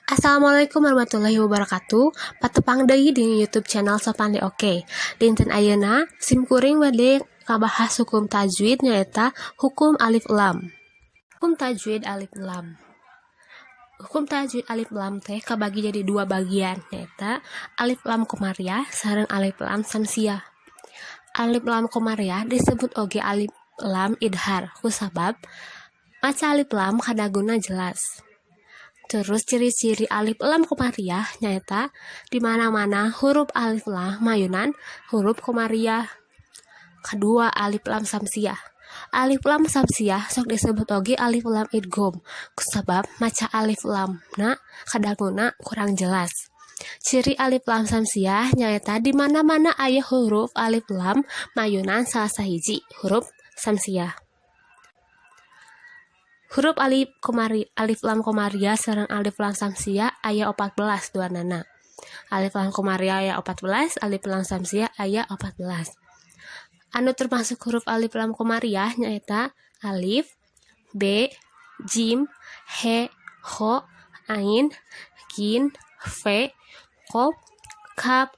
Assalamualaikum warahmatullahi wabarakatuh. Patepang deui di YouTube channel Sopandi Oke. Dinten ayeuna sim kuring bade ngabahas hukum tajwid, nyaeta hukum alif lam. Hukum tajwid alif lam. Hukum tajwid alif lam teh kabagi jadi dua bagian, nyaeta alif lam komariah sareng alif lam samsiah. Alif lam komariah disebut oge alif lam idhar kusabab maca alif lam kadaguna jelas. Terus ciri-ciri alif lam komariah nyaeta di mana-mana huruf alif lam mayunan huruf komariah. Kedua, alif lam samsiah. Alif lam samsiah sok disebut oge alif lam idgham kusabab maca alif lamna kadanguna kurang jelas. Ciri alif lam samsiah nyaeta di mana-mana aya huruf alif lam mayunan salah sahiji huruf samsiah. Huruf alif komari, alif lam komariah sareng alif lam samsiah aya 14 duanana. Alif lam komariah aya 14, alif lam samsiah aya 14. Anu termasuk huruf alif lam komariah nyaeta alif, b, jim, he, kho, ain, gin, v, qof, kaf,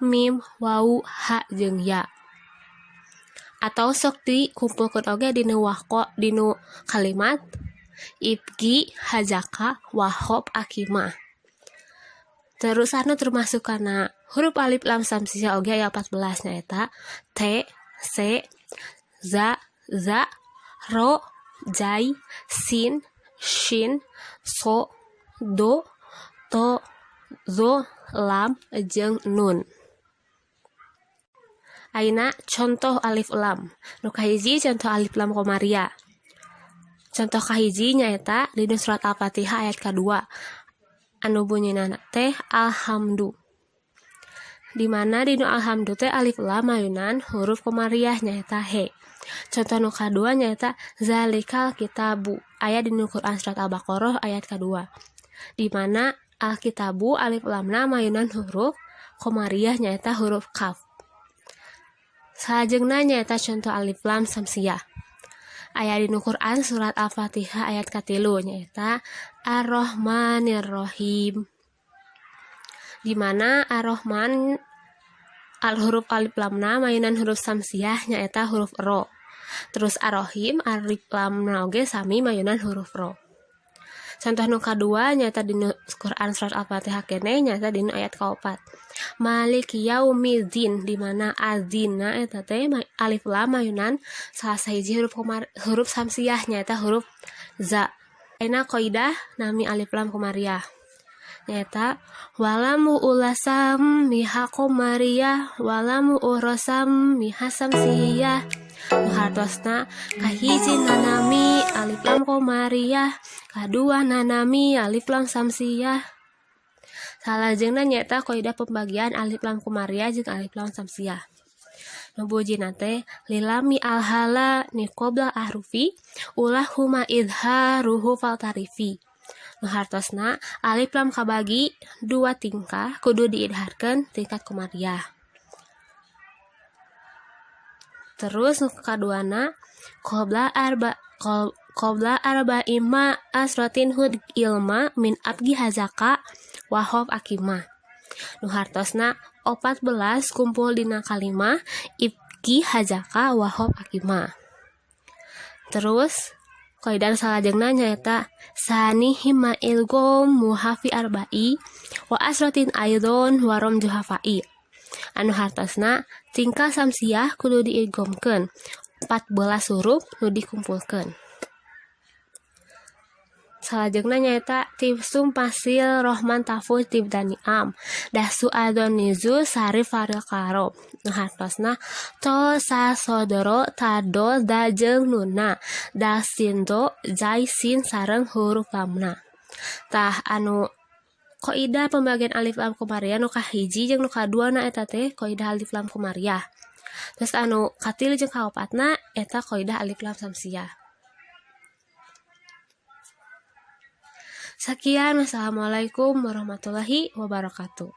mim, wau, ha jeung ya. Atau sok dikumpulkeun oge dina wako dinu kalimat ibgi hajaka wahob akimah. Terus anu termasuk kana huruf alif lam samsiah oge aya 14, nyaeta t, c, za, za, ro, jai, sin, shin, so, do, to, zo, lam jeung nun. Ayeuna contoh alif lam. Nu kahiji, contoh alif lam komariah. Contoh kahiji nyaeta dina surat Al-Fatihah ayat kadua anu bunyina teh alhamdu. Di mana dina alhamdu teh alif lam mayunan huruf komariah, nyaeta he. Contoh nu kadua nyaeta zalikal kitabu, aya dina Quran surat Al-Baqarah ayat kadua. Di mana alkitabu alif lamna mayunan huruf komariah, nyaeta huruf kaf. Salajengna nyaeta contoh alif lam samsiah. Aya dina Quran surat Al-Fatihah ayat katilu, nyaeta Ar-Rahmanir-Rahim. Di mana Ar-Rahman al huruf alif lamna mayunan huruf samsiah, nyaeta huruf ro. Terus Ar-Rahim alif lamna oge sami mayunan huruf ro. Contoh nu kadua nyaeta dina Quran surat Al-Fatihah keneh, nyaeta dina ayat kaopat. Maliki yaumiddin, di mana adzina eta teh alif lam mayunan salah sahiji huruf komar, huruf samsiah, nyaeta huruf za. Ayeuna kaidah nami alif lam komariah. Nyaeta walamu ulasam miha komariah walamu urosam miha samsiah. Nu hartosna kahiji nami alif lam komariah, kadua nami alif lam samsiah. Salajengna nyaeta kaidah pembagian alif lam komariah jeung alif lam samsiah. Nu bujina teh lilami alhala ni qabla ahrufi ulahuma idharuhu faltarifi. Nu hartosna alif lam kabagi dua tingkah, kudu diidharkeun tingkat komariah. Terus nu kaduana qabla arba ima asrotin hud ilma min abgi hazaka wahob akimah. Nu hartosna 14 kumpul dina kalimah ibgi hazaka wahob akimah. Terus kaidah salajengna nyaeta sani hima ilgom muhafi arba'i wa asrotin aidon warom juhafai. Anu hartosna tingkah samsiah kudu diidghamkeun 14 huruf nu dikumpulkeun. Salajengna nyaeta tipsum pasil rohman tafu tibdani am dasu adonizu sarif faril karob. Nu hartosna to sa sodoro tado da jeung nuna da sin do jai sin sareng huruf lamna. Tah, anu kaidah pembagian alif lam komariah nu kahiji jeung nu kadua na eta teh kaidah alif lam komariah. Terus anu katilu jeung kaopatna eta kaidah alif lam samsiah. Sekian, wassalamualaikum warahmatullahi wabarakatuh.